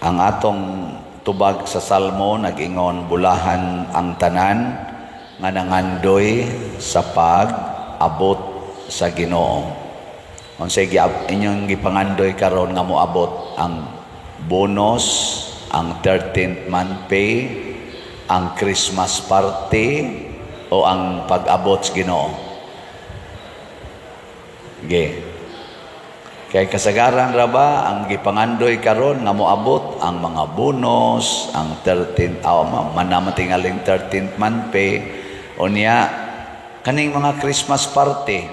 Ang atong tubag sa Salmo nag-ingon, bulahan ang tanan nga nangandoy sa pag-abot sa Ginoo. Unsay inyong gipangandoy karon nga moabot? Ang bonus, ang 13th month pay, ang Christmas party, o ang pag-abot sa Ginoo? Ge. Kay kasagaran ra ba ang gipangandoy karon nga moabot ang mga bonus, ang 13th, oh, manamatingaling 13th month pay, unya kaning mga Christmas party,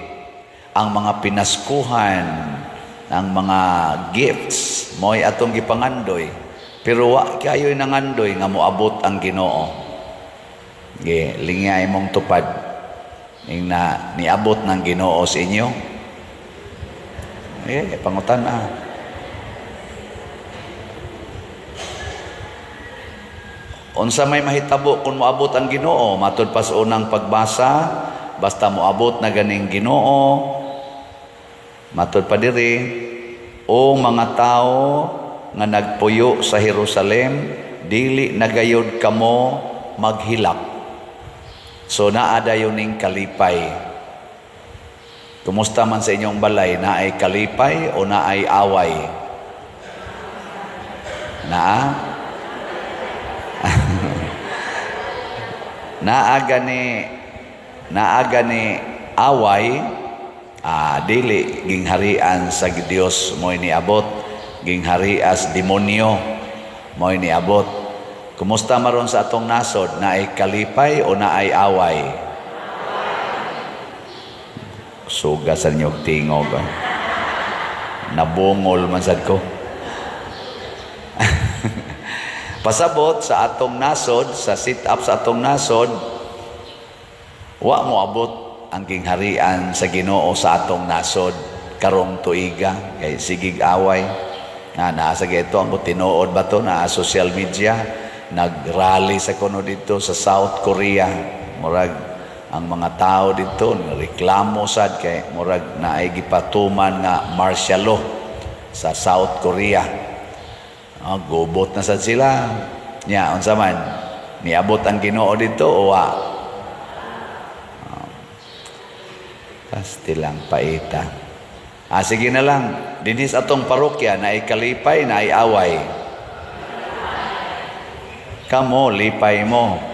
ang mga pinaskuhan, ang mga gifts, mo'y atong gipangandoy. Pero wa kayo'y nangandoy nga moabot ang Ginoo. Ge, lingya imong tupad. Ing na niabot ng Ginoo sa inyo. Eh, pangutan ah. Unsa may mahitabo kung moabot ang Ginoo? Matud pa sa unang pagbasa, basta moabot na ganing Ginoo, matud pa diri, o mga tao nga nagpuyo sa Jerusalem, dili na gayod kamo maghilak. So naa dayon ning kalipay. Kumusta man sa inyong balay? Naay kalipay o naay away? Naa? Naa gani away, dili gingharian sa Dios mo'y niabot, gingharias demonyo mo'y niabot. Kumusta maron sa atong nasod? Naay kalipay o naay away? Suga sa inyong tingog. Ah. Nabungol man sad ko. Pasabot sa atong nasod, sa sit-up sa atong nasod, wa mo abot ang gingharian sa Ginoo sa atong nasod karong tuiga kay sigig away. Na naa sa gito ang tinuod ba to na social media, nag-rally sa kuno dito sa South Korea. Murag ang mga tao dito reklamo sad kay murag naay gipatuman nga martial law sa South Korea. Oh, gubot na sad sila. Nya unsa man niabot ang Ginoo dito o wa? Oh. Pasti lang paita. Ah, sige na lang. Dinhi sa atong parokya, naay kalipay, naay away? Kamo, lipay mo.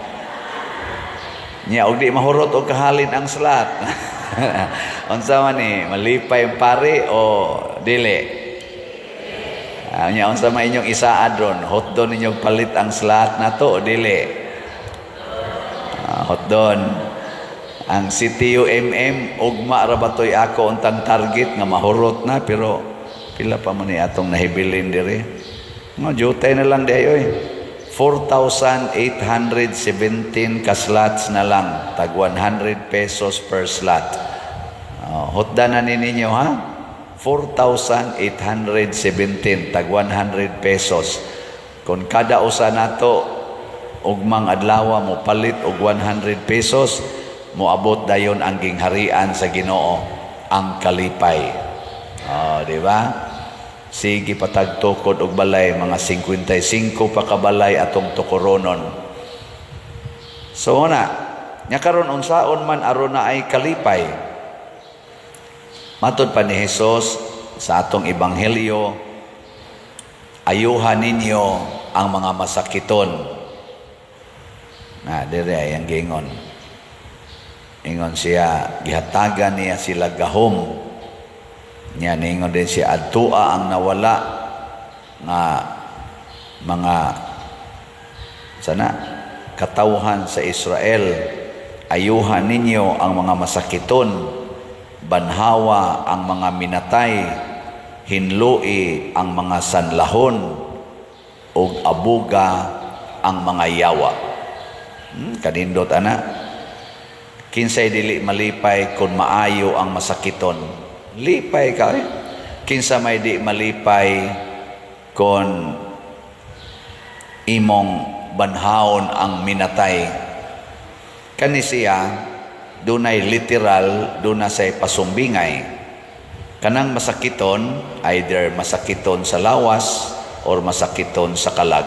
Nya og di mahurot og kahalin ang slot. Unsa man ni, malipay ang pare o dili? Ah, nya unsa man inyong isaad ron? Hotdon ninyong palit ang slot nato o dili? Ah, hotdon. Ang CTUMM ugma ra ba toy ako untang target nga mahurot na, pero pila pa man ni atong nahibilin diri. Nga jutay na lang di oy. 4,817 ka slots na lang, tag 100 pesos per slot. Hotda na ni ninyo ha. 4,817 tag 100 pesos. Kung kada usa nato ugmang adlaw mo palit og 100 pesos, moabot dayon ang gingharian sa Ginoo, ang kalipay. Oh, di ba? Sige patagtukod og balay, mga 55 pa ka balay atong tukoronon. So na, nya karon unsaon man aron na ay kalipay? Matod pa ni Hesus sa atong ebanghelyo, ayuhan ninyo ang mga masakiton. Na dire ay ang giingon. Ingon siya, gihatagan niya sila gahom. Nya ningon din siya, adtua ang nawala nga mga sana katawhan sa Israel, ayuhan ninyo ang mga masakiton, banhawa ang mga minatay, hinlui ang mga sanlahon, ug abuga ang mga yawa. Kanindot ana. Kinsay dili malipay kung maayo ang masakiton? Lipay ka eh. Kinsa may di malipay kung imong banhaon ang minatay? Kani siya, dunay literal, duna say pasumbingay. Kanang masakiton, either masakiton sa lawas or masakiton sa kalag.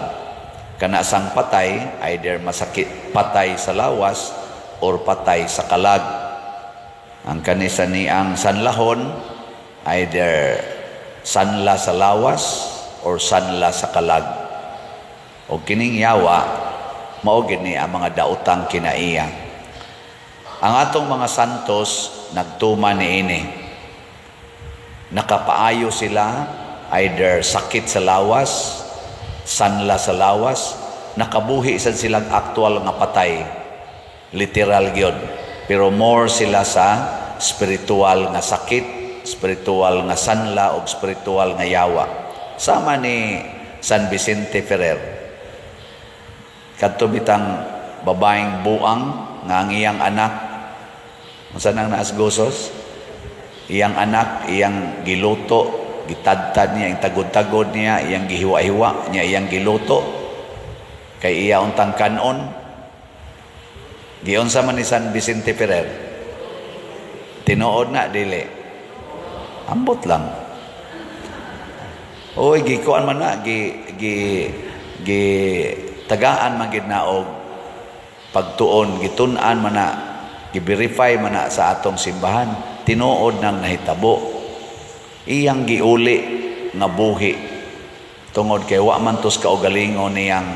Kana sang patay, either masakit, patay sa lawas or patay sa kalag. Ang kanisa ni ang sanlahon, either sanla sa lawas or sanla sa kalag. O kining yawa, mao gid ni ang mga daotang kinaiya. Ang atong mga santos nagtuman niini. Nakapaayo sila, either sakit sa lawas, sanla sa lawas, nakabuhi sad silang aktual nga patay. Literal gyud. Pero more sila sa spiritual nga sakit, spiritual nga sanla o spiritual nga yawa. Sama ni San Vicente Ferrer. Kadto bitang babaeng buang nga ang iyang anak, unsa nang naasgosos? Iyang anak, iyang giluto, gitadtad niya, iyang tagod-tagod niya, iyang gihiwa-hiwa niya, iyang giluto. Kay iya untang kanon. Giunsa man ni San Vicente Ferrer? Tinuod na, dili? Ambot lang. Oy, gikuan man na, gi gi gi tagaan man gid na og pagtuon, gitun-an man na, gi-verify man na sa atong simbahan, tinuod nang nahitabo. Iyang giuli nga buhi tungod kay wa man tos kaugalingon niyang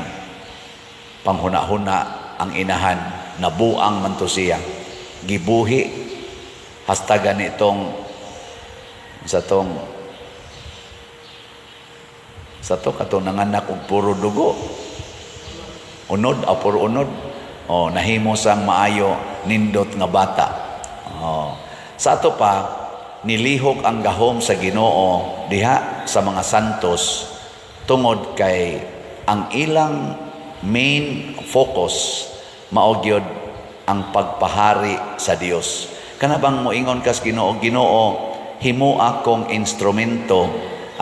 panghuna-huna ang inahan, nabuang man to siya. Gibuhi hasta ganitong sa tong sa to katong nanganak og puro dugo, unod o puro unod. Oh, nahimo sang maayo, nindot nga bata. Oh, sa ato pa nilihok ang gahom sa Ginoo diha sa mga santos tungod kay ang ilang main focus mao gyud ang pagpahari sa Dios. Kana bang moingon kas Ginoo, "Ginoo, himo akong instrumento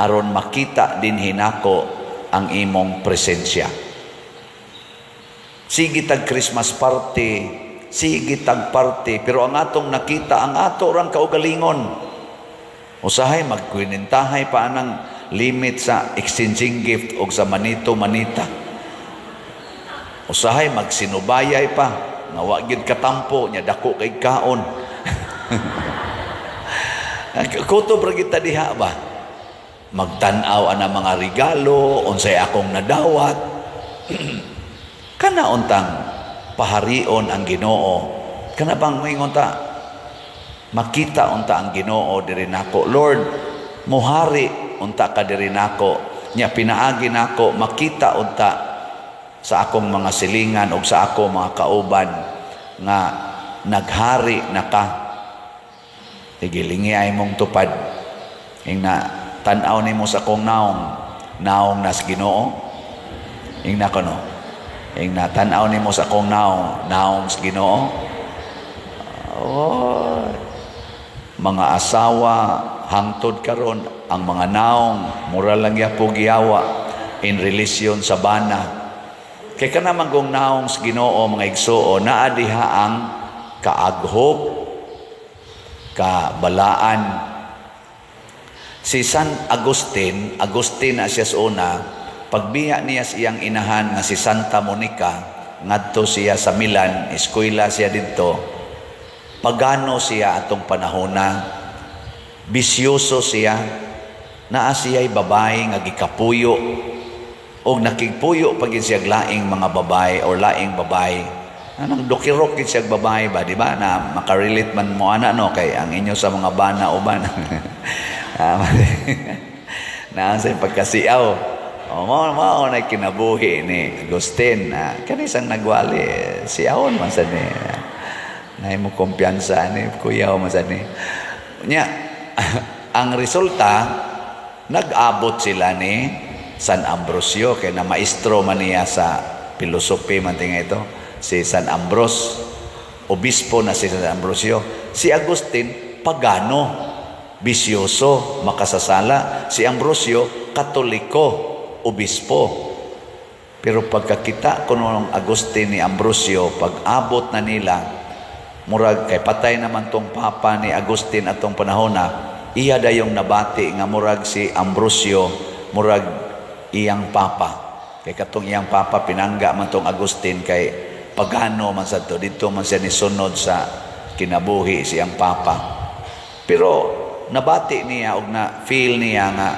aron makita dinhi nako ang imong presensya." Sige tag Christmas party, sige tag party, pero ang atong nakita, ang ato rang kaugalingon. Usahay magkwinentahay pa anang limit sa exchanging gift o sa manito manita. Usahay magsinubayay pa nga wa gyud katampo nya dako kay kaon. Kutob ra gyud ta diha ba? Magtan-aw ana mga regalo, unsay akong nadawat. Kana untang paharion ang Ginoo. Kana bang moingon ta, makita unta ang Ginoo diri nako. "Lord, muhari unta ka diri nako." Nya pinaagi nako makita unta sa akong mga silingan o sa akong mga kauban nga naghari na ka. Tigilingi ay mong tupad. Ing na tan-aw nimo sa akong naong, naong nas Ginoo. Ing na kono. Ing na tan-aw nimo sa akong naong, naong sa Ginoo. Oh, mga asawa hangtod karon ang mga naong mura lang gyapon giyawa in relation sa bana. Kay kana man kung naong sa Ginoo, mga igsuon, naa diha ang kaaghop, kabalaan. Si San Agustin, Agustin na siya sa una, pagbiya niya sa iyang inahan nga si Santa Monica, ngadto siya sa Milan, eskwela siya didto. Pagano siya atong panahona, bisyoso siya, naa siya'y babae nga gikapuyo, og nakigpuyo pag siya laing mga babae or laing babae. Anong dokirok gid siya babae ba, di ba? Na makarelate man mo ana, no, kay ang inyo sa mga bana uban. Ah, naa sa pagkasiaw. O, mao mao na kinabuhi ni Agustin na kani sang nagwali siawon man sa ni. Nay mo kumpiyansa ni kuya man sa ni. Nya ang resulta, nag-abot sila ni San Ambrosio kay na maestro man niya sa philosophy man tinga ito si San Ambros, obispo na si San Ambrosio. Si Agustin, pagano, bisyoso, makasasala. Si Ambrosio, Katoliko, obispo. Pero pagkakita ko ng Agustin ni Ambrosio, pag abot na nila, murag kay patay naman tong papa ni Agustin atong panahon na, iya dayong nabati nga murag si Ambrosio, murag iyang papa. Kay katong iyang papa, pinangga man tong Agustin kay pagano man sa to, dito man siya nisunod sa kinabuhi siyang papa. Pero nabati niya og na feel niya nga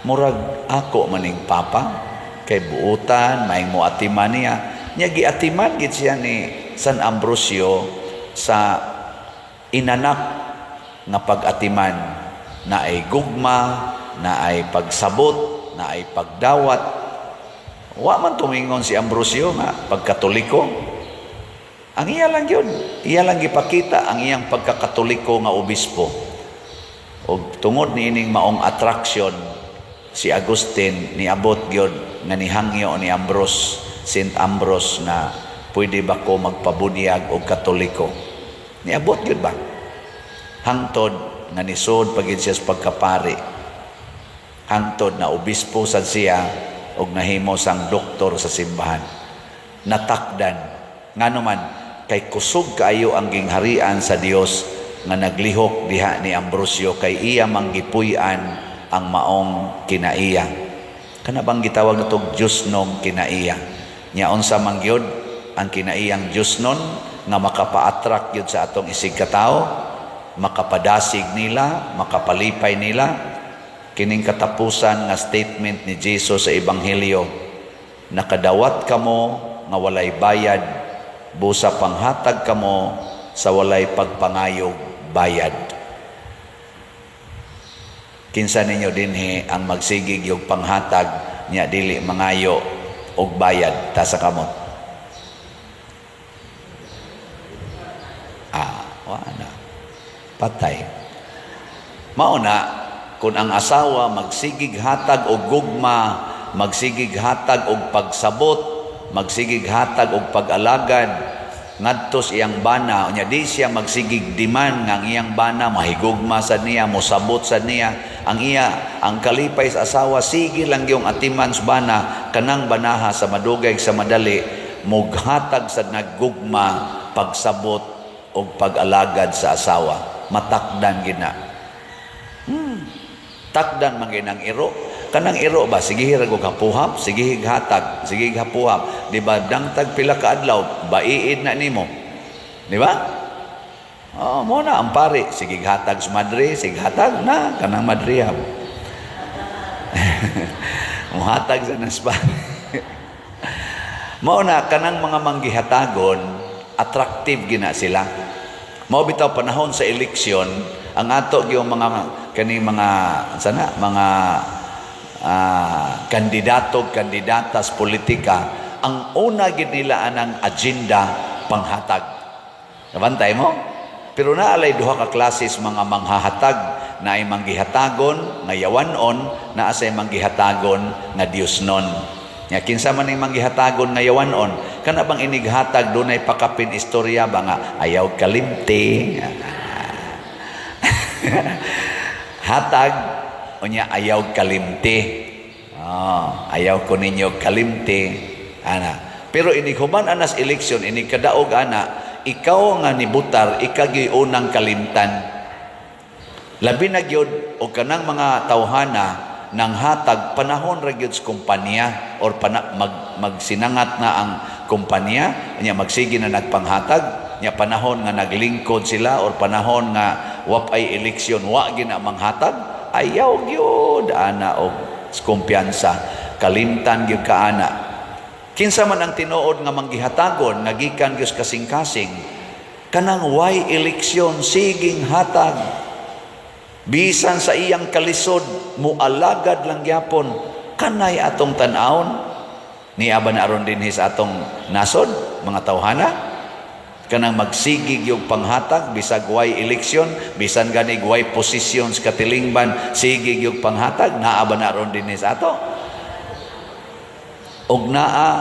murag ako maning papa kay buutan, maing mo atiman niya. Nya giatiman gid siya ni San Ambrosio sa inanak nga pag-atiman na ay gugma, na ay pagsabot, na ay pagdawat. Wa man tumingon si Ambrosio nga pagkatoliko. Ang iya lang yun. Iya lang gipakita ang iyang pagkakatoliko nga obispo. Og tungod niining maong attraction, si Agustin niabot gyud nga nihangyo ni Ambrose, Saint Ambrose, na pwede ba ko magpabunyag og Katoliko. Niabot gyud ba? Hangtod nga nisod pagid siya sa pagkapari. Hangtod na obispo sad siya og nahimo sang doktor sa simbahan. Natakdan ngano man kay kusog kaayo ang gingharian sa Dios nga naglihok diha ni Ambrosio kay iya manggipuy-an ang maong kinaiya. Kana bang gitawag natog Diyosnong kinaiya? Nya unsa man gyud ang kinaiyang Diyosnon nga makapa-attract gyud sa atong isig katawo, makapadasig nila, makapalipay nila? Kining katapusan nga statement ni Jesus sa Ebanghelyo: "Nakadawat kamo nga walay bayad, busa panghatag kamo sa walay pagpangayog bayad." Kinsa ninyo dinhi ang magsigig yung panghatag nya dili mangayo og bayad? Taas sa kamot. Ah, wala. Patay. Mao na kung ang asawa magsigig hatag og gugma, magsigig hatag og pagsabot, magsigig hatag og pag-alagad ngadto sa iyang bana, unya di siya magsigig demand nga ang iyang bana mahigugma sa niya, mosabot sa niya. Ang iya, ang kalipay sa asawa, sige lang yung atiman sa bana, kanang banaha sa madugay sa madali mughatag sa naggugma, pagsabot og pag-alagad sa asawa. Matakdan gina. Takdan man gyud ang iro. Kanang iro ba, sige ra og hapuhap, sige hatag, sige hapuhap, di ba? Dangtag pila ka adlaw, baiid na nimo, di ba? Oh, mo na ang pari, sige hatag sa madre, sige hatag na kanang madrehab. Muhatag sa nas pari. Mao na kanang mga manggihatagon, attractive gina sila. Mao bitaw panahon sa eleksyon, ang ato yung mga kani mga sana mga kandidato, kandidata sa politika, ang una gid nila anang agenda, panghatag. Nabantay mo? Pero naalay duha ka klases mga manghahatag, na ay manggihatagon nga yawanon, na asay manggihatagon nga Diyosnon. Nya kinsa man ning manggihatagon nga yawanon? Kana bang inighatag dunay pakapin istorya ba nga ayaw kalimti. Hatag unya ayaw kalimti. Oh, ayaw ko ninyo kalimti ana. Pero inig human anas eleksyon, inig kadaog ana, ikaw nga nibutar, ikaw gyud unang kalimtan. Labi na gyud og kanang mga tawhana nang hatag panahon ra gyud sa kumpanya or magsinangat na ang kumpanya, nya magsige na nagpanghatag. Nya panahon nga naglingkod sila or panahon nga wapay eleksyon, wa gyud na manghatag. Ayaw gyud ana og kumpiyansa, kalimtan gyud ka ana. Kinsa man ang tinuod nga manggihatagon nga gikan gyud kasing-kasing? Kanang way eleksyon, siging hatag bisan sa iyang kalisod, mualagad lang gyapon. Kanay atong tan-awon ni aba na aron dinhi sa atong nasod, mga tawhana, kanang magsigig yung panghatag bisag way eleksyon, bisan ganig way posisyon sa katilingban, sigig yung panghatag? Naa ba na aron dinhi sa ato? Og naa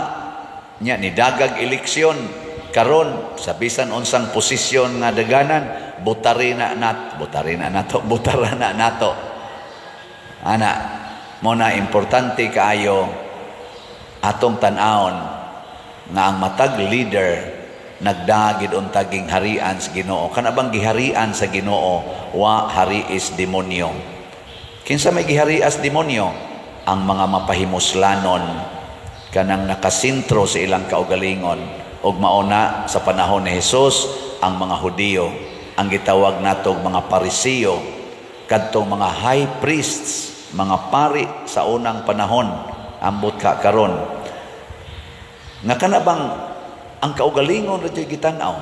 nya ni dagag eleksyon karon, sa bisan unsang posisyon nga daganan, butari na nato, butara na nato ana. Mo na importante kaayo atong tan-awon nga ang matag leader nagdagid unta gingharian sa Ginoo. Kana bang giharian sa Ginoo, wa hari is demonyo. Kinsa may giharias demonyo? Ang mga mapahimuslanon, kanang nakasentro sa ilang kaugalingon. Ug mauna sa panahon ni Jesus ang mga Hudiyo, ang gitawag natog mga Parisiyo, kadtong mga high priests, mga pari sa unang panahon, ambot ka karon, nga kana bang ang kaugalingon ra gyud gitan-aw.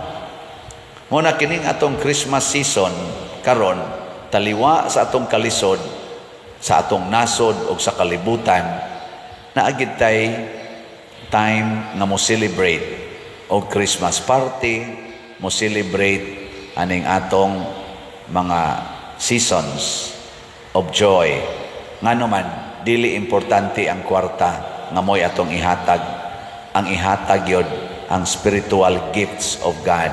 Mo na kining atong Christmas season karon, taliwa sa atong kalisod sa atong nasod o sa kalibutan, naa gyud tay time nga mo celebrate og Christmas party, mo celebrate aning atong mga seasons of joy. Ngano man dili importante ang kwarta nga mo'y atong ihatag. Ang ihatag yod ang spiritual gifts of God,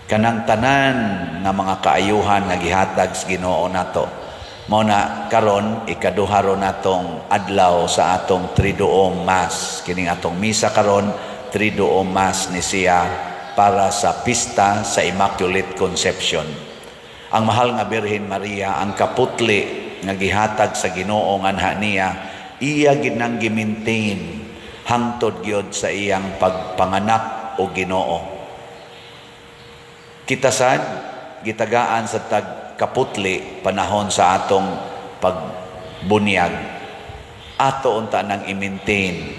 kanang tanan nga mga kaayuhan nga gihatag sa Ginoo nato. Mao na karon ikaduha ro natong adlaw sa atong Triduum Mass. Kining atong misa karon, Triduum Mass ni siya para sa pista sa Immaculate Conception. Ang mahal nga Birhen Maria, ang kaputli nga gihatag sa Ginoo nganha niya, iya gid nang gi-maintain hangtod gyud sa iyang pagpanganak og Ginoo. Kita sad gitagaan sa tag kaputli panahon sa atong pagbunyag. Ato unta nang i-maintain.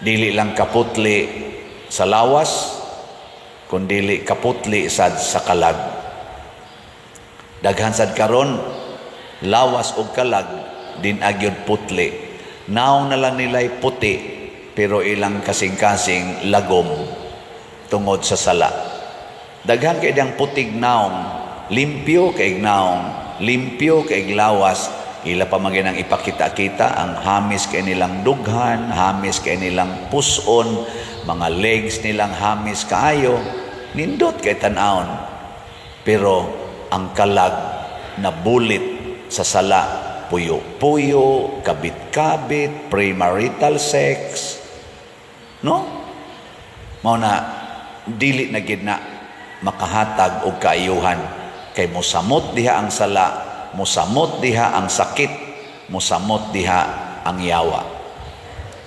Dili lang kaputli sa lawas, kundili kaputli sad sa kalag. Daghan sad karon, lawas og kalag din agyod putli. Naong na lang nila'y puti, pero ilang kasing-kasing lagom tungod sa sala. Daghan kay diyang putig naong, limpyo kay naong, limpyo kay lawas, ila pa man ang ipakita-kita ang hamis kay nilang dughan, hamis kay nilang puson, mga legs nilang hamis kaayo, nindot kay tan-awon. Pero ang kalag na bulit sa sala, puyo-puyo, kabit-kabit, premarital sex, no? Mao na dili na gid na makahatag og kaayuhan kay mosamot diha ang sala, mosamot diha ang sakit, mosamot diha ang yawa.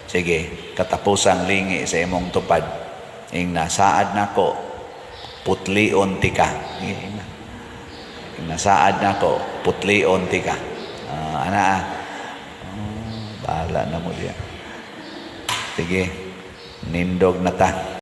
Sige, katapusang lingi sa imong tupad. Ing nasaad nako, putlion tika. Sige, ing na. Ing nasaad nako, putlion tika. Ah, ana ah. Oh, bahala na mo diya. Sige, nindog na ta.